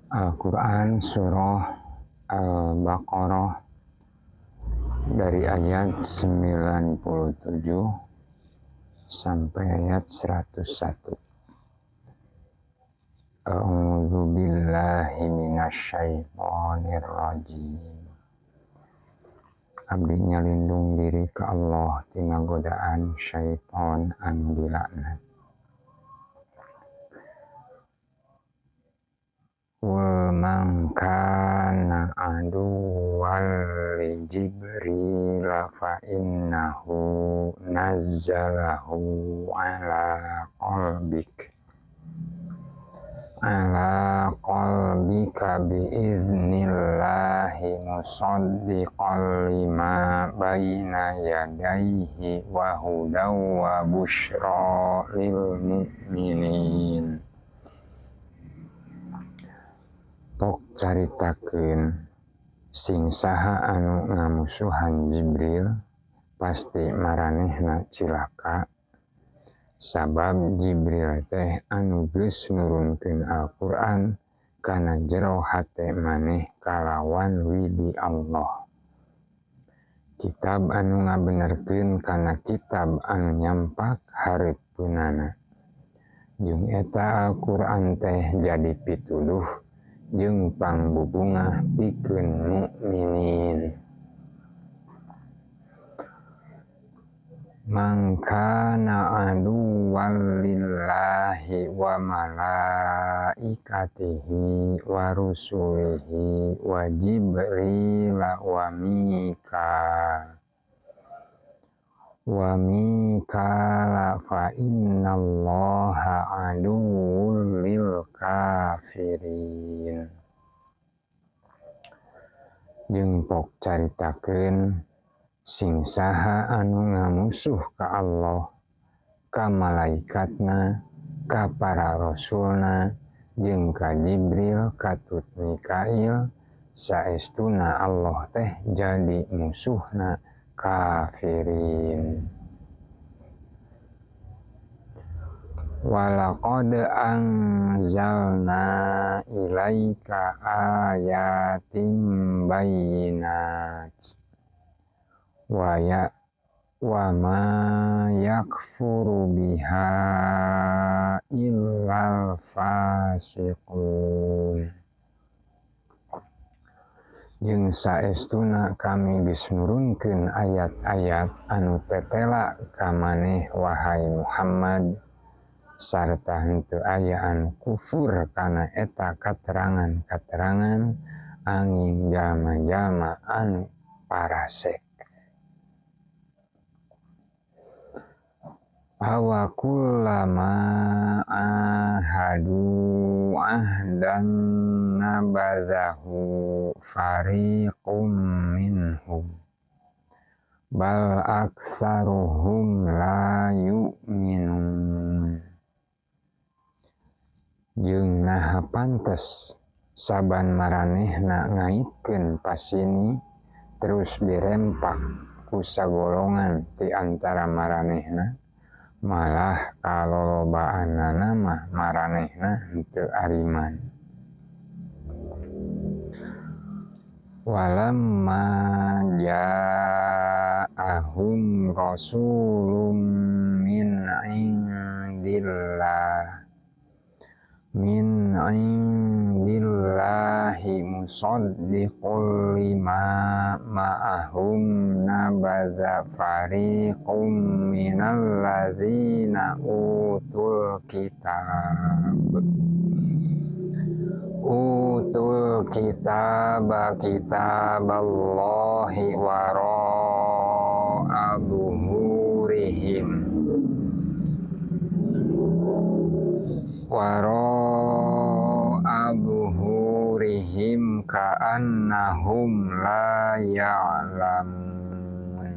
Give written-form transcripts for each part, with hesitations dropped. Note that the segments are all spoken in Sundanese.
Al-Quran Surah Al-Baqarah dari ayat 97 sampai ayat 101. A'udzu billahi minasyaitonir rajim. Abdi nyalindung diri ka Allah tina godaan syaiton anu dilaknat. Qul man kana aduwwan li Jibril fa innahu nazzalahu ala qalbika biiznillahi musaddiqan lima baina yadayhi wa hudaw wa busyra lil mu'minin. Pok caritakeun sing saha anu ngamusuhan Jibril pasti maranehna cilaka, sabab Jibril teh anu geus nurunkeun Al-Qur'an kana jero hate maneh kalawan widi Allah. Kitab anu ngabenerkeun kana kitab anu nyampak hareupeunana. Jeung eta Al-Qur'an teh jadi pituduh jeung pangbubungah pikeun mukminin. Man kana aduwwan lillahi wa malaikatihi wa rusulihi wa Jibril wa Mikala fa innallaha aduwwul lil kafirin. Jeung pok caritakeun sing saha anu ngamusuh ka Allah, ka malaikatna, ka para rasulna, jeung ka Jibril katut Mikail, saestuna Allah teh jadi musuhna kafirin. Walaqad anzalna ilaika ayatin bayyinat wa ma yakfuru biha illal fasiqun. Jeung saestuna kami geus nurunkeun ayat-ayat anu tetela ka maneh wahai Muhammad, sarta henteu aya anu kufur kana eta katerangan-katerangan angin jalma-jalma anu parasek. Awa kullama ahadu ahdan nabadhahu fariqum minhum bal aktsaruhum la yu'minun. Jeung naha pantes saban maranehna ngaitkeun pasini terus dirempak ku sagolongan ti antara maranehna, malah kalolobaanana mah maranehna henteu ariman. Walamma ja'ahum rasulun min indillahi musaddiqul lima ma'ahum nabadha fariqum minal ladzina utul kitaba kitaballahi wara'a dhuhurihim ka'annahum la ya'lamun.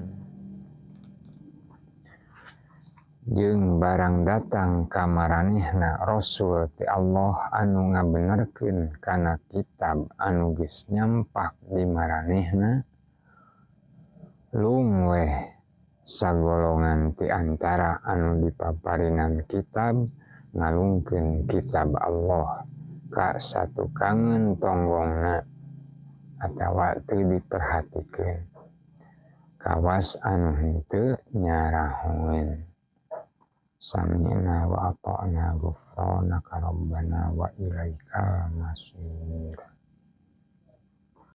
Jeung barang datang ka maranehna rasul ti Allah anu ngabenerkeun kana kitab anu geus nyampak di maranehna, lungweh sagolongan ti antara anu dipaparinan kitab ngalungkeun kitab Allah Ka satukangeun tonggongna atawa teu diperhatikeun, kawas anu henteu nyarahoeun. Sami'na wa ata'na, ghufranaka rabbana wa ilaikal masir.